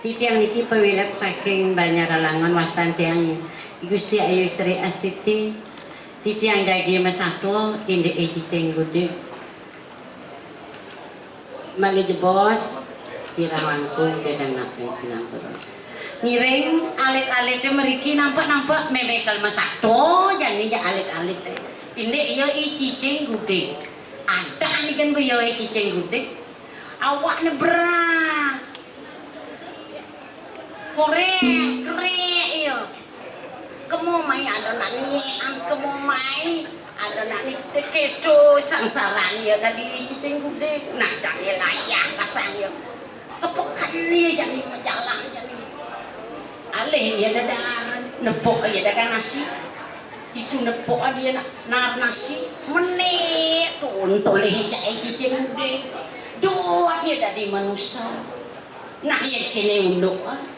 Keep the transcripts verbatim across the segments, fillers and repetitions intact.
Titiang niki pawilet saking Banjar Alangon, wastan tiang Gusti Ayu Sri Astiti. Titiang jagi masatua indik I Cicing Gudik. Malih jebos, kirang langkung, kedang napi sinampura. Ngiring alit-alite mriki nampak-nampak memekel masatua jani ja alit-alite. Indik iya I Cicing Gudik. Ada aniken iya I Cicing Gudik. Awakne berat. Korek, kerek iya. Kemo mai ada nak nyekan, kemo mai ada nak nite kedo sangsarane iya dadi Cicing Gudik. Nah, jane layah pasang iya. Kepeken iya jani majalan jani. Alih iya dadar, nepuk iya dagang nasi. Itu nepuk dia nak nar nasi. Menik tuntulih jake Cicing Gudik. Duat iya dadi manusa. Nah, iya kene unduk, ah.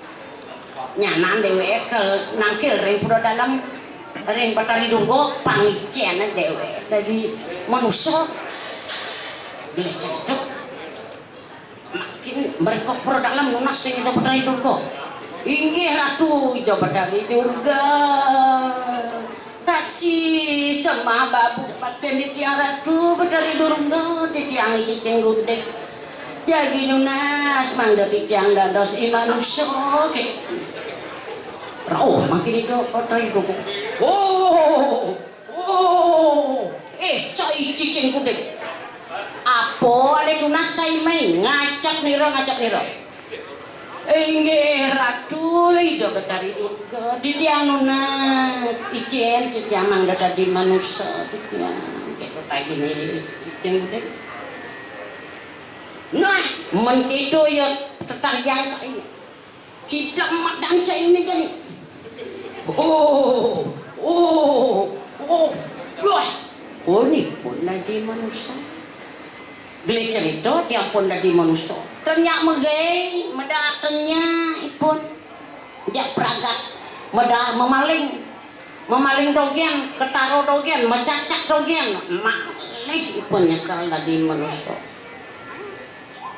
Nyanan dheweke nangkil ring pura dalem, ring Betari Durga, pangicen dheweke dadi manusa. Gelis cestuk. Makin mrika pura dalem nunas sing Ida Betari Durga. Inggih Ratu Ida Betari Durga. Taksi semah babuk bakten titiang Ratu Betari Durga, titiang I Cicing Gudik. Jagi nunas mangda titiang dados i manusa, ke. Rauh mangkin Ida Betari Durga. Oh, oh, eh, cai Cicing Gudik. Apa ale tunas cai mai? Ngacap nira, ngacap nira. Inggih Ratu Ida Betari Durga, titiang nunas, icen titiang mangda dadi manusa titiang. Keto tagine Cicing Gudik. Nah, men keto ya tetarian cai. Kita madan cai ini kan. Oh, oh, oh. Wah, oh ni pun dadi manusa. Gelis cerita, tiang pun dadi manusa. Tenya megai, meda tenya ipun. Jak pragat, meda memaling. Memaling dogen, ketara dogen, mecacak dogen. Malih ipun nyesel dadi manusa.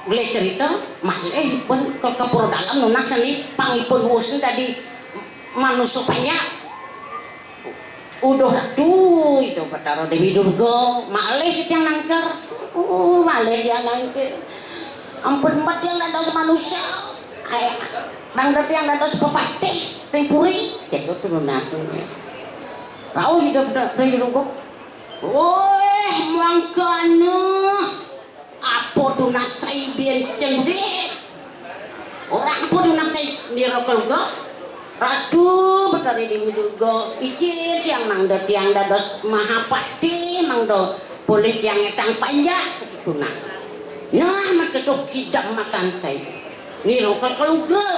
Gelis cerita, malih ipun ke, ke pura dalem nunas seni pang ipun wus dadi manusa panjak. Uduh Ratu Ida Betara Dewi Durga, malih titiang nangkil. Oh, malih tiang nangkil. Ampun, embet tiang dados manusa. Ai, mangda tiang dados pepatih ring puri. Keto tunas. Rauh Ida Betara Dewi Durga. Weh, mangkana. Apa tunas cai Cicing Gudik? Ora apa tunas cai nira kelugra. Ratu Betari Dewi Durga, icen tiang mangda tiang dados mahapati, mangda polih tiang ngetang panjak tunas. Nah, metu kidam matan cai. Nira kelugra.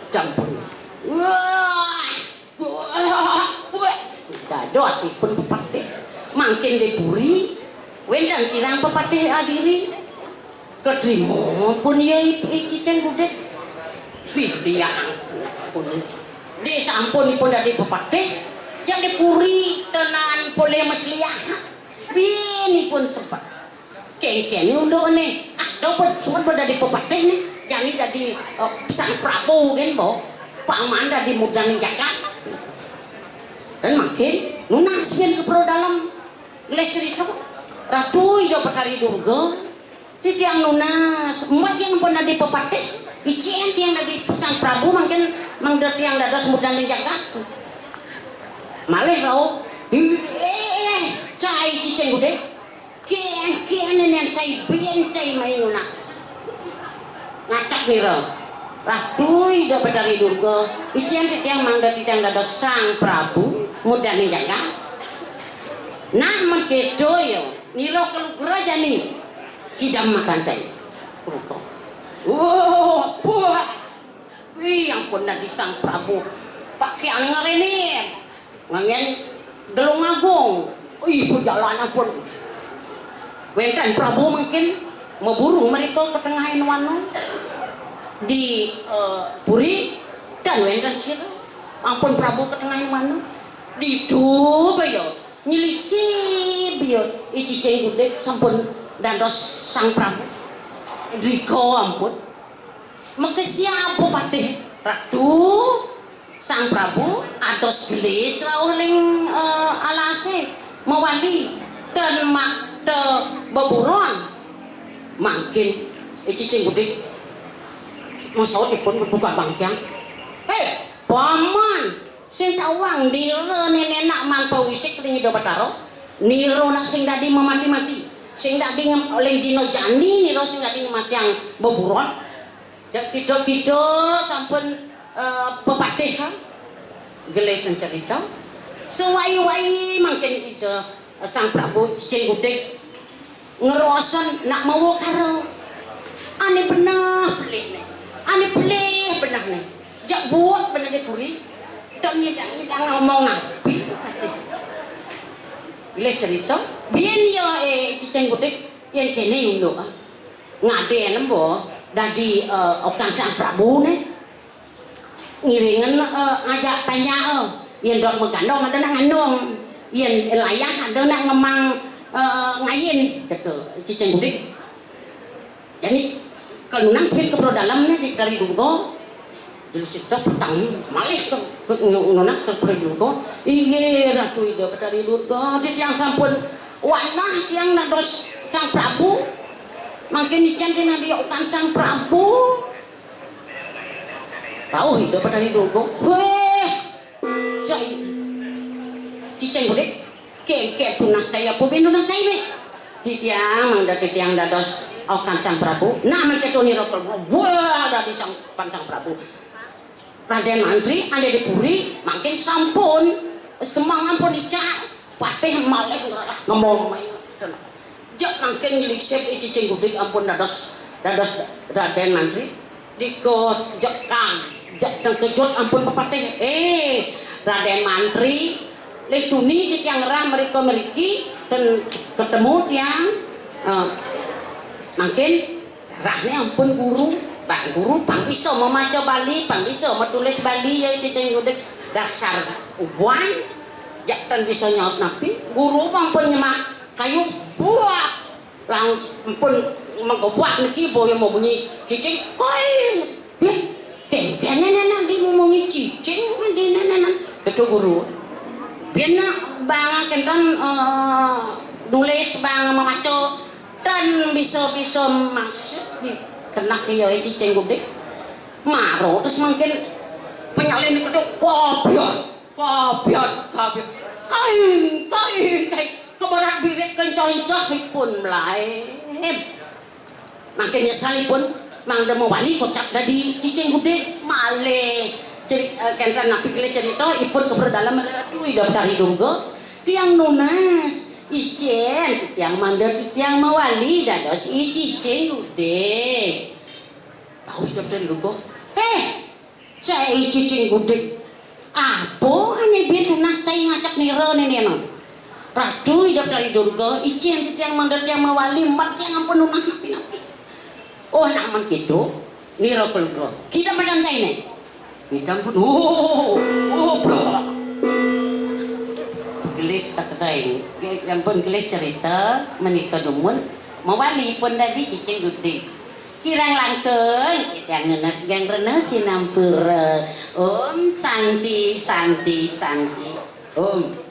Campur. Wah! Wah! Wah! Dados ipun pepatih. Mangkin di puri, wénten kirang pepatih adiri. Katrima pun ya i-, i Cicing Gudik. Wih, dia ampun. Di sampun ipun dadi pepatih, ya di puri tenan polih mesliah. Bin ipun sepet. Kéngkén né unduk né. Ah, dopet suwun ba dadi pepatih né. Jani dadi, eh, Sang Prabu gén, Bo. Paman dadi mudraning jagat. Dan mangkin nunas yén ka pura dalem. Gelis cerita. Ratu Ida Betari Durga. Titiang nunas, embet yén pun dadi pepatih. Icén tiang dadi Sang Prabu mangkin mangda tiang dados mudraning jagat. Malih rauh. Eh, cai Cicing Gudik. Kén, kén nénénan cai bin cai mai nunas. Ngacak nira. Ratu Ida Betari Durga, icén titiang mangda titiang dados Sang Prabu, mudraning jagat. Nah, men kéto ya, nira kalugra jani. Kidam matan cai. Rupa. Wah, wah. Wih, ampun dadi Sang Prabu. Pakéan ngaréné. Nganggén Gelung Agung. Ih, perjalanan pun. Wénten Prabu mangkin maburu mrika ka tengahing wana. Di, eh, puri, tan wénten sira. Ampun Prabu ka tengahing wana. Ditu baya nyelisih baya I Cicing Gudik sampun dados Sang Prabu. Drika ampun. Makesiab pepatih, Ratu. Sang Prabu atos gelis rauh ring, eh, alase mawali ten makta beburon. Mangkin I Cicing Gudig masautipun buka bangkiang. "Hei, Paman, sing tawang nira nenenak man pawisik ring Ida Batara. Nira nak sing dadi mamati-mati. Sing dadi ngem-, ling dina jani nira sing dadi ngematiang beburon." Cak kida-kida sampun, eh, pepatih, ha? Gelis cerita. Sewai-wai mangkin Ida, eh, Sang Prabu Cicing Gudig ngerosen nak mawa kara. Ane beneh pelik ne. Ane pelih beneh ne. Jak buut beneh di puri. Tak nyidang-nyidang ngomong napi. Gelis cerita. Biyen ya, eh, Cicing Gudig, yen kene unduk, ah. Ngaden embo dadi, eh, okan Sang Prabu ne. Ngiringen, eh, ngajak panjak, eh. Yen dot magandong ada nak ngandong. Yen layah ada nak ngemang, eh, ngayin, gitu. Cicing Gudig. Jani, kalau nang sepit ke pro dalam ne, di, dari Durga. Jadi cerita petang, malih ke, ke, nunas ke pro Durga. Iye, Ratu Ida Betari Durga, di tiang sampun wanah tiang dados Sang Prabu. Mangkin ican tina dia okan Sang Prabu. Rauh Ida Betari Durga. Weh, Cai. Cicing Gudig. Kengken tunas cai apa ben tunas cai ne? Titiang mangda titiang dados okan Sang Prabu. Nah, mangke tuni rokok. Wah, dadi Sang, okan Sang Prabu. Raden Mantri ane di puri, mangkin sampun semeng ampun icak. Patih malih ngerah ngemong. Jak mangkin nyeliksip I Cicing Gudig ampun dados, dados Raden Mantri. Dikejutkan, jak dan kejut ampun pepatih. Eh, Raden Mantri, ling tuni titiang ngerah mrika mriki, ten ketemu tiang. Eh, mangkin rerahne ampun guru, Pak Guru, pang bisa memaca Bali, pang bisa metulis Bali, ya, Cicing Gudig. Dasar ubuan, jak ten bisa nyaut napi, guru pang pun nyemak kayu buat. Lang pun menggebuak niki boya mau bunyi cicing koin. Bih, kengkene nana di mau bunyi cicing di nana. Itu guru. Biyen bang kenten, eh, nulis bang memaca ten bisa-bisa masuk di kenah ya Cicing Gudig. Maro terus mungkin penyalin kedok kopion. Kopion, kopion. Kaing, kaing, kaing. Keberat birit kencah-kencah ipun melaib. Mangkin nyesalipun mangda mawali kocap dadi Cicing Gudig malih. Ceri-, eh, kenten napi gelis cerita ipun keber dalam Ratu Ida Betari Durga. Tiang nunas, icen, tiang mangda tiang mawali dados I Cicing Gudig. Tahu Ida Betari Durga. Heh, Cai Cicing Gudig. Apa ane bi tunas cai ngacak nira nene no? Ratu Ida Betari Durga, icen titiang mangda tiang mawali, mat tiang ampun nunas napi-napi. Oh, nak men kitu, nira keluga. Kita madan cai ne. Kita ampun, oh, oh, bro. Gelis tak ketaing. Ge-, ampun gelis cerita, menika dumun, mawali pun dadi Cicing Gudig. Kirang langkung, titiang nunas geng rena sinampura. Om Santi, Santi, Santi. Om.